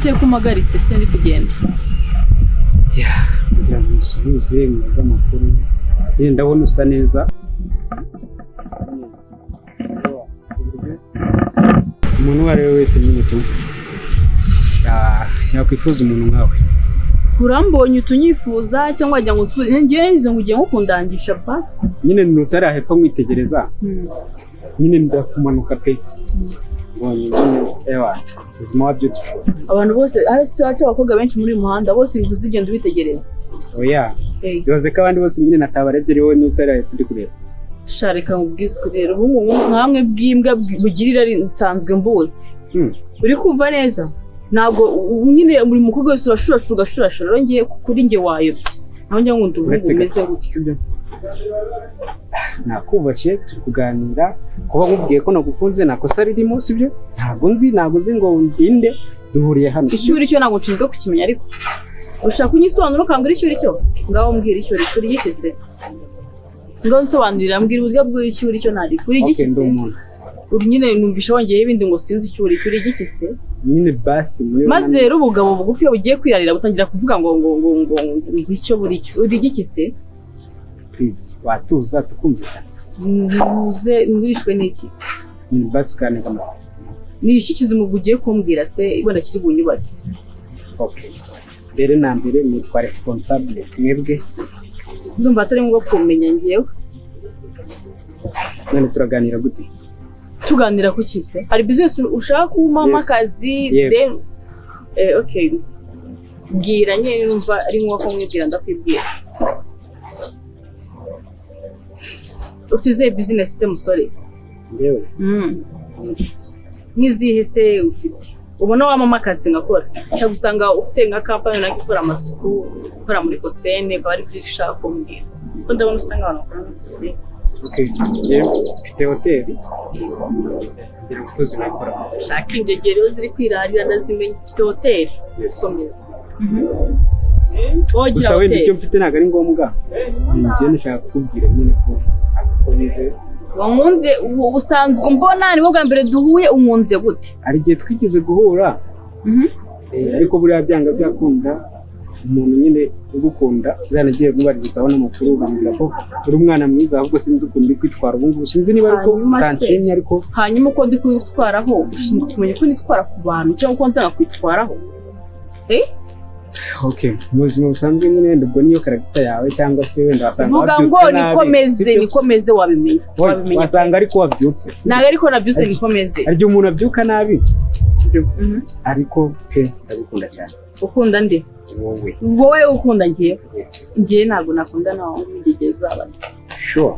Bite ko umpagaritse se ndi kugenda? Yeah, kugira ngo musuhuze, mubaze amakuru. Nyine ndabona usa neza. Ku buryo umuntu uwo ari we wese nyine tu yakwifuza umuntu nkawe. Urambonye utunyifuza cyangwa wagira ngo njyewe ngize ngo ugiye nko kundangisha basi. Nyine nutse hariya hepfo mwitegereza, nyine ndakumanuka pe, mbonye nyine ewa ubuzima wa beautiful. Abantu bose hasi wacu, abakobwa benshi muri uyu muhanda bose, bivuze ugenda ubitegereza? Oya. Hey. Bibaze ko abandi bose nyine natabarebye, ari wowe nutse hariya hepfo ndi kureba. Sha, reka nkubwize ukuri rero, ubu ngubu nkamwe bw'imbwa bugira irari nsanzwe mbuzi. Uri kumva neza? Ntabwo nyine buri mukobwa wese urashurashura ugashurashura. Rero ngiye kuri njye wayobye, naho njya nkunda umuhungu Uretse umeze gato, gutyo. Sibyo? Nakubashye, turi kuganira. Kuba nkubwiye ko nagukunze nta kosa ririmo, sibyo? Ntabwo nzi, ntabwo uzi ngo ndinde, duhuriye hano. Icyo uri cyo ntabwo nshinzwe kukimenya, ariko ushaka kunyisobanura ukambwira icyo uri cyo. Ngaho mbwira icyo uri cyo. Uri igiki se? Ngaho nsobanurira, mbwira uburyo bw'icyo uri cyo. Ntari uri igiki Okay, ndi se? umuntu. Ubu nyine numvisha wongeyeho ibindi ngo sinzi icyo uri cyo. Uri igiki se? Nyine basi muri Maze rero ubugabo bugufi iyo bugiye kwirarira butangira kuvuga ngo icyo buri cyo. Uri igiki se? Please, watuza tukumvikana. Ntuze ngurishwe n'iki? Nyine basi ukantega amatwi. Ni iki kizima ugiye kumbwira se wenda kiri bunyubake? Okay, mbere na mbere nitwa Responsable Mwebwe. Ndumva atari ngombwa kumenya ngewe. None turaganira gute? Tuganira ku ki se? Hari business ushaka kumpamo? Yes. Akazi? Yego. Then okay, bwira nyine, numva ari ngombwa ko mwibwira ndakwibwira. Ufite izihe business se, musore? Njyewe? Nk'izihe se ufite ubona wamama akazi ngakora? Ushobora gusanga ufite nka kampani runaka ikora amasuku, ikora muri kosene, ukaba ari byo ushaka kumbwira, kuko ndabona usanga abantu bakora muri kosene. Okay, njyewe mfite hoteli, ngira abakozi bayikora. Shaka ingegero ziri kwirarira ndazimenya. Ufite hoteli? Yes. Komeza. Wowe ugira Gusa wenda hoteli? icyo mfite ntabwo ari ngombwa. Njyewe ndashaka kukubwira nyine ko akomeze. Wankunze ubu usanzwe umbona, nibwo bwa mbere duhuye, unkunze gute? Hari igihe twigeze guhura, ariko buriya byanga byakunda umuntu nyine ugukunda. Buriya nagiye mubaririzaho n'amakuru, bambwira ko uri umwana mwiza, ahubwo sinzi ukuntu uri kwitwara ubu ngubu, sinzi niba ariko Hanyuma se? utanshimye ariko. Hanyuma uko ndi kwitwaraho, ushinzwe kumenya uko nitwara ku bantu cyangwa uko nzanga kwitwaraho? Okay, mu buzima busanzwe nyine wenda ubwo niyo character yawe, cyangwa se wenda wasanga Vuga ngo wabyutse nabi, nikomeze. sibyo? Nikomeze, wabimenya. Oya, Wabimenya. wasanga ariko wabyutse, sibyo? Ntabwo ariko nabyutse, nikomeze. Hari igihe umuntu abyuka nabi, sibyo? Ariko pe, ndagukunda cyane. Ukunda nde? Wowe. Wowe ukunda ngewe? Yes. Ngewe ntabwo nakunda nawe w'ingegero uzabaza. Sure.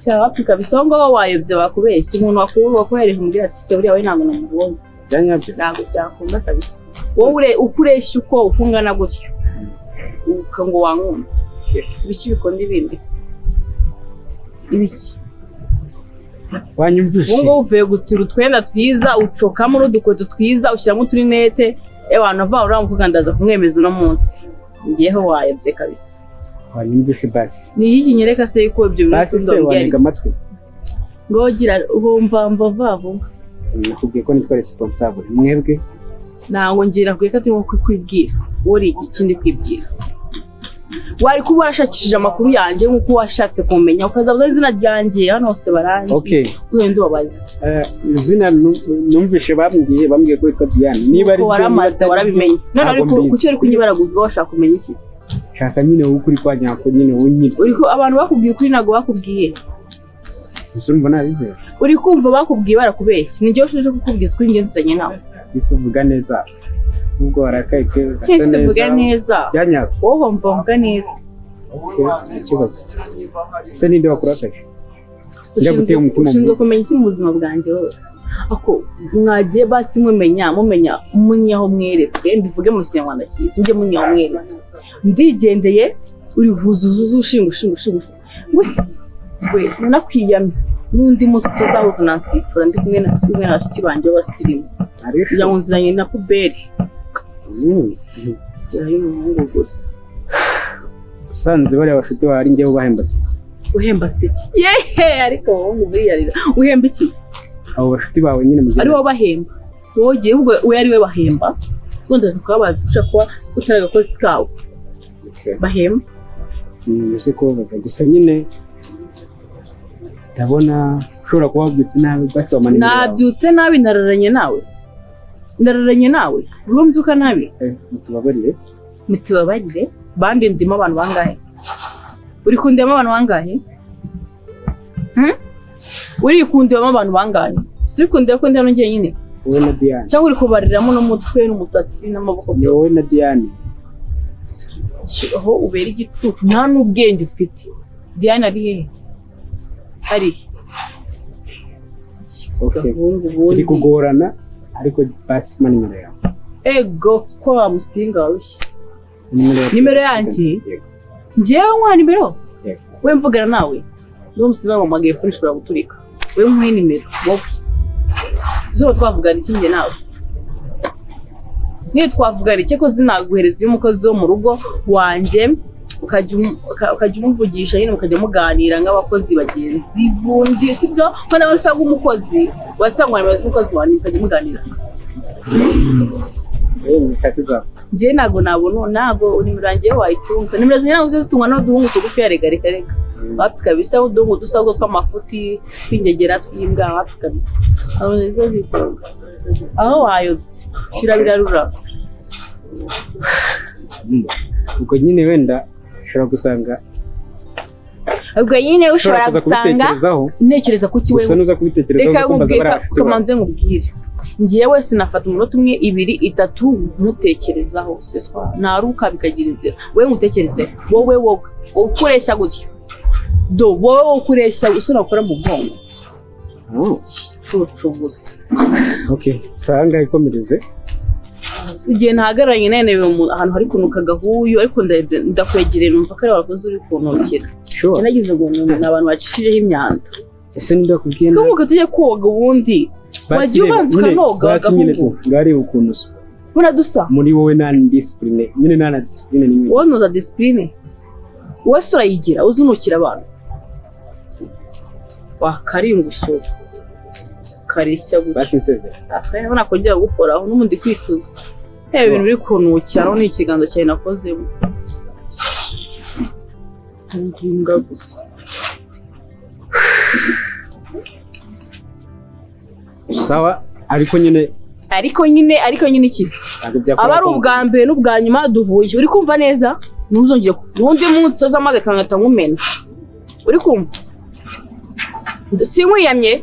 Cyaba kabisa, aho ngaho wayobye, bakubeshya. Umuntu wakohereje umubwira ati: "Se buriya we ntabwo namubonye." Bya nyabyo? Ntabwo byakunda kabisa. Wowe uko ureshya, uko ungana gutyo, uka ngo wankunze? Yes. Ibiki bikunda ibindi? Ibiki? Wanyumvishe? Ubu ngubu uvuye gutira utwenda twiza, ucokamo n'udukweto twiza, ushyiramo uturinete, ewana ava uriya mukobwa ndaza kumwemeza uno munsi. Ngeyeho wayobye kabisa. Wanyumvishe basi? Ni iki nyereka se ko ibyo bintu Basi se wantega amatwi? Ngo gira wumva mva vuba vuba. Nakubwiye ko nitwa Responsable Mwebwe. Ntabwo ngira kwe ko turimo kukwibwira. Wowe uri ikindi kwibwira, wari kuba warashakishije amakuru yanjye nk'uko washatse kumenya, ukazabuza izina ryanjye hano hose baranzi. Okay. Wenda ubabaze. Izina numvishe bambwiye ko witwa Diane, niba ari Ko byo, niba waramaze atari byo, warabimenye none. ntabwo Ariko mbizi. kuki uri kunyibaraguza? Washaka kumenya iki? Shaka nyine wowe ukuri kwa nyako, nyine wowe nyine. Uri ko abantu bakubwiye ukuri, ntabwo bakubwiye. Gusa urumva nabizera? Uri kumva bakubwiye barakubeshya. Ni njyewe ushinzwe kukubwiza ukuri, njye nziranye nawe. Ese uvuga neza nubwo warakaye pe, ugasa Ese uvuga neza? Bya nyako. Wowe mva mvuga neza. Okay, nta kibazo. Ese ninde wakurakaje? Njya gutega umutima Ushinzwe mubi. kumenya iki mu buzima bwanjye wowe? Ako mwagiye basi mumenya munye aho mweretswe, mbivuge mu Kinyarwanda cyiza, njye munye aho mweretswe. Ndigendeye, uri huzuza ushinga ushinga ushinga ngo we nanakwiyamye n'undi munsi utazahura unansifura ndi kumwe na bashiki banjye b'abasirimu Ari kugira ngo nziranye na puberi y'umuhungu gusa. Usanze bariya bashuti bawe ari njyewe ubahemba se? Uhemba se iki? Yehe, ariko abahungu buriyarira. Uhemba iki? Abo bashuti bawe nyine mugenda. Ari wowe bahemba? Wowe ugiye ahubwo we ari we bahemba. Ubwo ndaza kubabaza, ushobora kuba utari agakozi kabo. Okay. Bahema. Uzi kubabaza gusa nyine, ndabona ushobora kuba wabyutse nabi, basi wampa nimero yawe. Nabyutse nabi? Nararanye nawe, nararanye nawe, ubwo mbyuka nabi? Mutubabarire. Mutubabarire bandi. Ndimo abantu bangahe? Uri kundebamo abantu bangahe? Hmm? Uri kundebamo abantu bangahe? Si uri kundeba ko ndi hano njyenyine? Wowe na Diane. Cyangwa uri kubariramo n'umutwe n'umusatsi n'amaboko Ni wowe byose? na Diane. Aho ubera igicucu, nta n'ubwenge ufite. Diane ari hehe? Ari he? Okay. Gahungu Biri ubundi. kugorana, ariko basi mpa nimero yawe. Ego ko wa musinga warushye. Nimero yawe. Nimero yanjye? Yego. Njyewe nkwa nimero? Yego. We mvugana nawe niba musi bampamagaye, phone ishobora guturika. We nkuhe nimero wowe? Zuba twavugana iki njye nawe? Niyo twavugana iki ko zinaguhereza iyo umukozi wo mu rugo wanjye, ukajya umuvugisha nyine, mukajya muganira nk'abakozi bagenzi bundi, sibyo? Ko nawe usanga umukozi wasangwa nimero z'umukozi wanjye, mukajya muganira. Ni tatu zawe. Njye ntago nabona, ntago nimero yanjye wayitunga. Nimero zanjye ntabwo zitungwa n'uduhungu tugufi. Rega reka reka, wapi kabisa. Uduhungu dusa ubwo tw'amafuti, tw'ingegera, tw'imbwa, wapi kabisa. Abo nizo zitunga. Aho wayobye shira birarura. Ubwo nyine wenda ushobora gusanga Ubwo nyine ushobora kuza gusanga kubitekerezaho. Ntekereza kuki Gusa wewe? nuza kubitekerezaho, Reka uza kumbaza nkubwire. bariya bashuti bawe. Kamanze nkubwire, njyewe sinafata umunota umwe, ibiri, itatu nkutekerezaho setwa naruka bikagira inzira. Wowe nkutekereze? Wowe, wowe ukureshya gutyo, do wowe ukureshya usubira gukora mu bwonko. Oh, Cucu gusa. okay, sawa, ngaho ikomereze. Si igihe ntahagararanye nawe ahantu hari kunuka agahuyu, ariko ndakwegerera numva ko ari wakoze uri kunukira. Sure. Nagize ngo ni abantu bacishijeho imyanda. Ese ninde wakubwiye nabi? Nkuko tujye koga ubundi. Basi Wagiye reba, ubanza nyine, ukanoga, basi nyine agahungu. tu ngaho reba ukuntu usa. Buriya dusa. Muri wowe nta discipline nyine, nta na discipline n'imwe. Wowe nuza discipline, wowe se urayigira? Uzunukira abantu wakaringushyura kareshya gutya. Basi nsezera. Akaya nakongera gukoraho n'ubundi kwicuza. Reba ibintu biri kunukira aho, ni ikiganza cyawe nakozemo. Nginga gusa. Sawa, ariko nyine Ariko nyine, ariko nyine iki? Ntabwo byakora. Aba ari ubwa mbere n'ubwa nyuma duhuye, uri kumva neza? Ntuzongere undi munsi uzamaze nkahita nkumena, uri kumva? Sinkwiyamye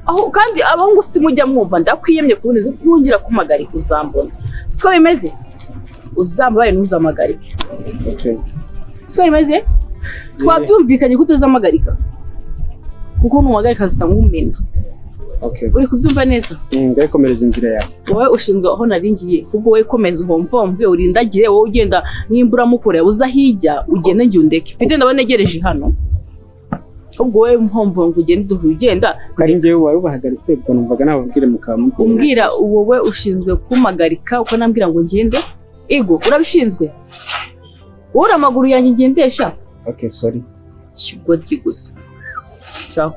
aho kandi abahungu simujya mwumva. Ndakwiyamye kuboneza, ntungira kumagarika uzambona. Siko bimeze? Uzambaye ntuzamagarike. Okay. Siko bimeze? Twabyumvikanye ko utazamagarika, kuko numuhagarika zitangumena. Okay. Uri kubyumva neza? Ngaho inzira yawe. Wowe ushinzwe aho naringiye, ubwo wowe komeza uhomvomve, urindagire. Wowe ugenda nimba uramukore uza hirya, ugende njye undeke mfite, ndabona negereje hano. Ubwo wowe mpomvomve ugende, duhuye ugenda. Ko ari njyewe wari ubahagaritse, ubwo numvaga nababwire mukaba mukunda. Umbwira, wowe ushinzwe kumpagarika, ukanambwira ngo ngende. Ego, urabishinzwe wowe, uri amaguru yanjye ngendesha. Okay, sorry. Kigoryi gusa. Shaho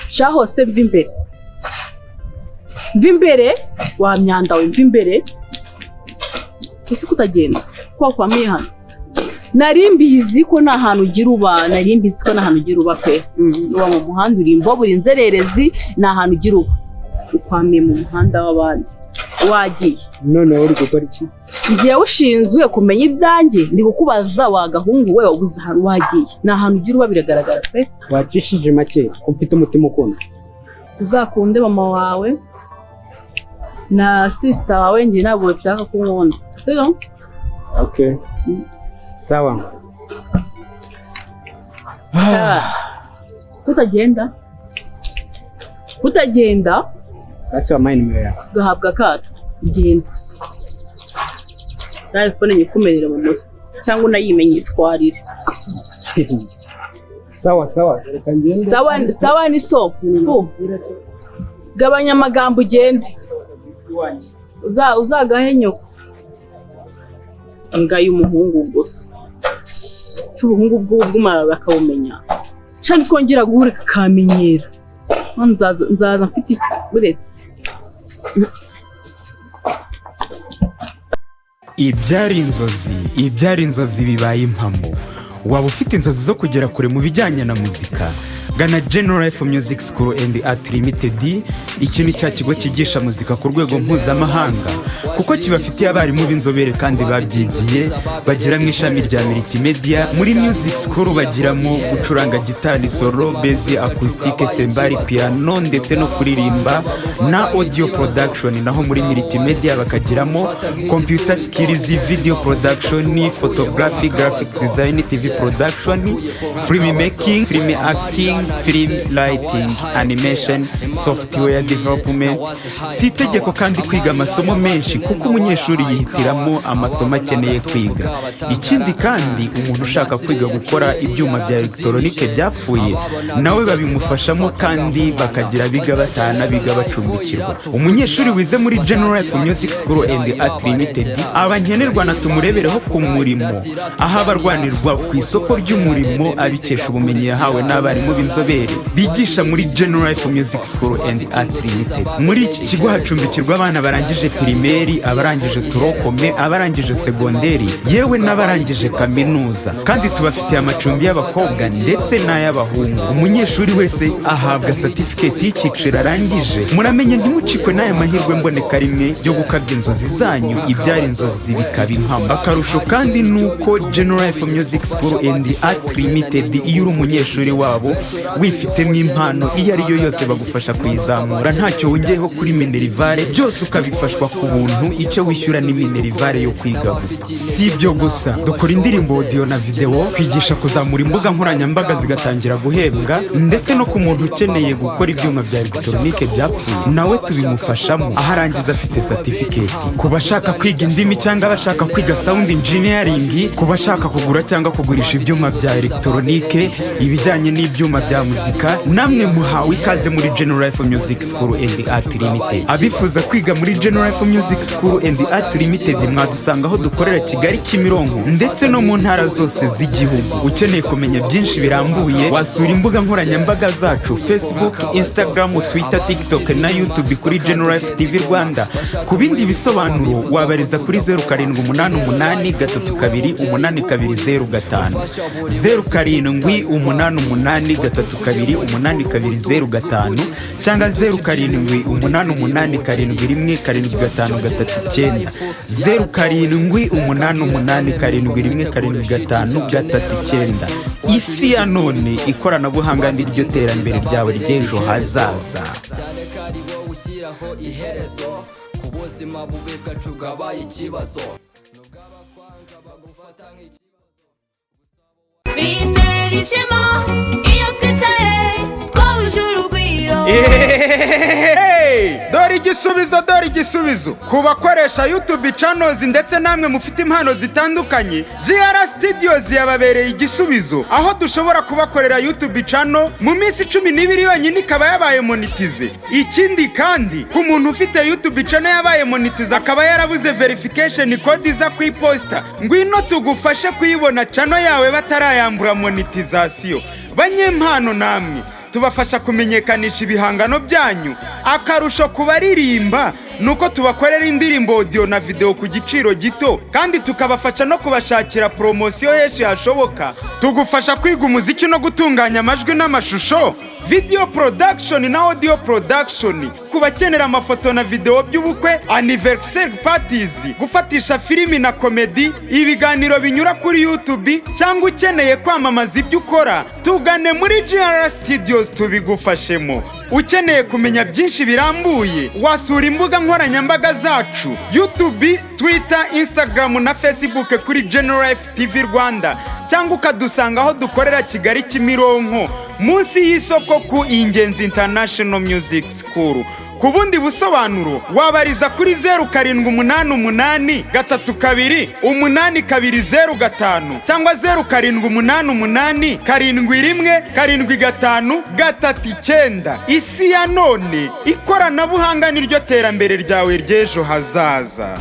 shaho se, mva imbere, mva imbere wa myanda we, mva imbere. Ese kutagenda ko wakwamiye hano? Nari mbizi ko nta hantu ugira uba, nari mbizi ko nta hantu ugira uba pe. Uba mu muhanda, uri imbobo, uri inzererezi, nta hantu ugira uba, ukwamiye mu muhanda w'abandi, wagiye. Noneho uri gukora iki? Njyewe ushinzwe kumenya ibyanjye, ndi kukubaza wa gahungu we, wabuze ahantu wagiye? Ni ahantu ugira uba, biragaragara pe. Wacishije make ko mfite umutima ukunda. Uzakunde mama wawe na sister wawe, njye ntabwo bashaka ko nkunda, sibyo? Okay, sawa. Sawa. Kutagenda, kutagenda. Basi wampaye nimero yawe. Ugahabwa akato, genda nawe phone nyikumerere mu mutwe cyangwa unayimenye itwarire. Sawa sawa, reka ngende. Sawa sawa, ni so pu. Gabanya amagambo ugende. Uzagahe nyoko imbwa y'umuhungu gusa. Cy'ubuhungu bw'umara bakawumenya cyane, twongera guhura kakamenyera. Nzaza, nzaza mfite buretse. Ibyari inzozi, ibyari inzozi bibaye impamo. Waba ufite inzozi zo kugera kure mu bijyanye na muzika? Gana General Life Music School and Art Limited. Iki ni cya kigo cyigisha muzika ku rwego mpuzamahanga, kuko kibafitiye abarimu b'inzobere kandi babyigiye. Bagira mu ishami rya multimedia. Muri music school bagiramo gucuranga gitari solo, bass, acoustic, cymbal, piano ndetse no kuririmba na audio production. Naho muri multimedia bakagiramo computer skills, video production, photography, graphic design, TV production, film making, film acting, film lighting, animation, software development. Si itegeko kandi kwiga amasomo menshi, kuko umunyeshuri yihitiramo amasomo akeneye kwiga. Ikindi kandi, umuntu ushaka kwiga gukora ibyuma bya elegitoronike byapfuye nawe babimufashamo, kandi bakagira biga batana, biga bacumbikirwa. Umunyeshuri wize muri General Life Music School and Art Limited aba nkenerwa na tumurebereho ku murimo, aho aba arwanirwa ku isoko ry'umurimo abikesha ubumenyi yahawe n'abarimu b'inzobere bigisha muri General Life Music School and Art Limited. Muri iki kigo hacumbikirwa abana barangije primaire, abarangije tronc commun, abarangije segonderi, yewe n'abarangije kaminuza. Kandi tubafitiye amacumbi y'abakobwa ndetse n'ay'abahungu. Umunyeshuri wese ahabwa satifiketi y'icyiciro arangije. Muramenye ntimucikwe n'aya mahirwe mboneka rimwe yo gukabya inzozi zanyu, ibyara inzozi bikaba impamo. Akarusho kandi ni uko General Life Music School and Art Limited, iyo uri umunyeshuri wabo wifitemo impano iyo ari yo yose, bagufasha kuyizamura ntacyo wongeyeho kuri minerval, byose ukabifashwa ku buntu. Icyo wishyura ni minerval yo kwiga gusa. Si ibyo gusa, dukora indirimbo audio na video, kwigisha kuzamura imbuga nkoranyambaga zigatangira guhembwa, ndetse no ku muntu ukeneye gukora ibyuma bya elegitoronike byapfuye nawe tubimufashamo, aho arangiza afite satifiketi. Ku bashaka kwiga indimi cyangwa abashaka kwiga sound engineering, ku bashaka kugura cyangwa kugurisha ibyuma bya elegitoronike, ibijyanye n'ibyuma bya muzika, namwe muhawe ikaze muri General Life Music School and Art Limited. Abifuza kwiga muri General Life Music School and Art Limited mwadusanga aho dukorera Kigali, Kimironko, ndetse no mu ntara zose z'igihugu. Ukeneye kumenya byinshi birambuye wasura imbuga nkoranyambaga zacu: Facebook, Instagram, Twitter, TikTok na YouTube kuri General Life TV Rwanda. Ku bindi bisobanuro wabariza kuri 0788328205, 0788328205, cyangwa 0788717539, 0788717539. Isi ya none, ikoranabuhanga ni ryo terambere ryawe ry'ejo hazaza. Cyane ko ari wowe ushyiraho iherezo ku buzima bubi bwacu bwabaye ikibazo, nubwo abakwanga bagufata nk'ikibazo. Bintera ishema iyo twicaye twahuje urugwiro. Dore igisubizo, dore igisubizo ku bakoresha YouTube channels ndetse namwe mufite impano zitandukanye. GR Studios yababereye igisubizo, aho dushobora kubakorera YouTube channel mu minsi 12 yonyine ikaba yabaye monetize. Ikindi kandi, ku muntu ufite YouTube channel yabaye monetize akaba yarabuze verification code iza ku iposita, ngwino tugufashe kuyibona channel yawe batarayambura monetization. Banyempano namwe tubafasha kumenyekanisha ibihangano byanyu. Akarusho ku baririmba ni uko tubakorera indirimbo audio na video ku giciro gito, kandi tukabafasha no kubashakira poromosiyo henshi hashoboka. Tugufasha kwiga umuziki no gutunganya amajwi n'amashusho, video production na audio production. Ku bakenera amafoto na video by'ubukwe, anniversary parties, gufatisha filimi na comedy, ibiganiro binyura kuri YouTube, cyangwa ukeneye kwamamaza ibyo ukora, tugane muri GR Studios tubigufashemo. Ukeneye kumenya byinshi birambuye wasura imbuga nkoranyambaga zacu: YouTube, Twitter, Instagram na Facebook kuri General Life TV Rwanda, cyangwa ukadusanga aho dukorera Kigali, Kimironko, munsi y'isoko ku Ingenzi International Music School. Ku bundi busobanuro wabariza kuri 0788328205 cyangwa 0788717539. Isi ya none, ikoranabuhanga niryo terambere ryawe ry'ejo hazaza.